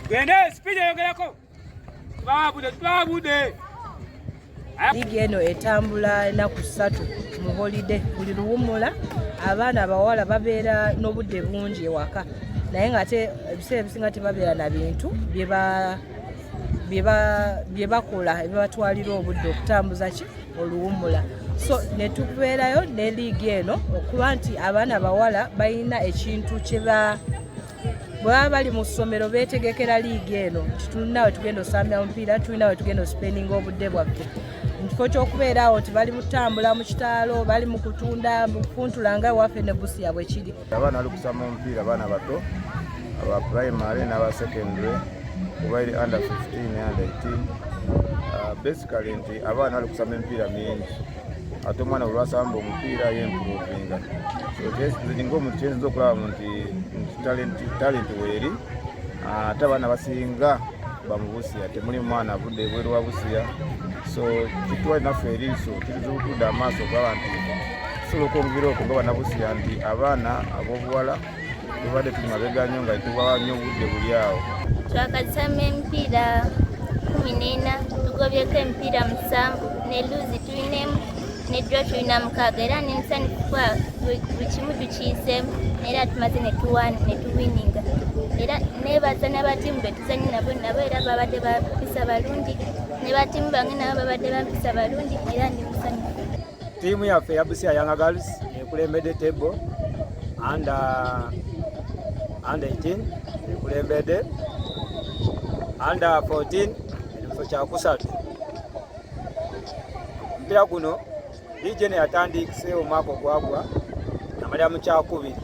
Gende speed eyogerako. Twabude twabude. Liigi eno etambula ennaku 3 mu holiday. Buli luwummula abaana abawala babeera n'obudde bungi ewaka, naye ng'ate ebiseera ebisinga tebabeera na bintu bye bakola ebibatwalira obudde okutambuza ki oluwummula. So ne tubeerayo ne liigi eno okuba nti abaana bawala balina ekintu kye ba bwe baba bali mu ssomero beetegekera liigi eno nti tulina we tugenda osambira omupiira, tulina we tugenda ospendinga obudde bwaffe, mu kifo ky'okubeera awo nti bali mu kutambula mu kitaalo, bali mu kutunda, mu kufuntula nga ewaffe ne Busia bwe kiri. Abaana bali kusamba omupiira, abaana bato aba primary n'aba secondary, kuba eri under 15, under 18. Basically nti abaana bali kusamba emipiira mingi, ate omwana bwe lwasamba omupiira yemprovinga. So nze ngaomuntu kyenzza okulaba nti talent weeri, ate abaana basinga bamubusiya, temuli mwana avudde ebweru wa Busiya. So kituwa naffe eriiso turizibukudde amaaso okulaba nti tusobola okwongera okwo nga banabusiya nti abaana ab'obuwala tubadde tuli mabega nnyo nga tubawa nnyo obudde buli awo. Twakazisamba emipiira 14, tugobyeko emipiira 7, ne lose tulinemu ne draw tulina 6, era nemusanyufu kuba buli kimu tukiyiseemu era tumaze netuwininga. Era nebaza n'abatiimu betuzanye nabo, nabo era babadde bampisa balungi, ne batiimu bange nabo babadde bampisa balungi, era ndi musanyufu. Ttiimu yaffe eya Busia Young Girls ekulembedde table under 18, ekulembedde under 14 eri mu kifo kyakusatu. Omupiira guno liigi eno yatandikise omwaka ogwagwa, namalira mu kyakubiri.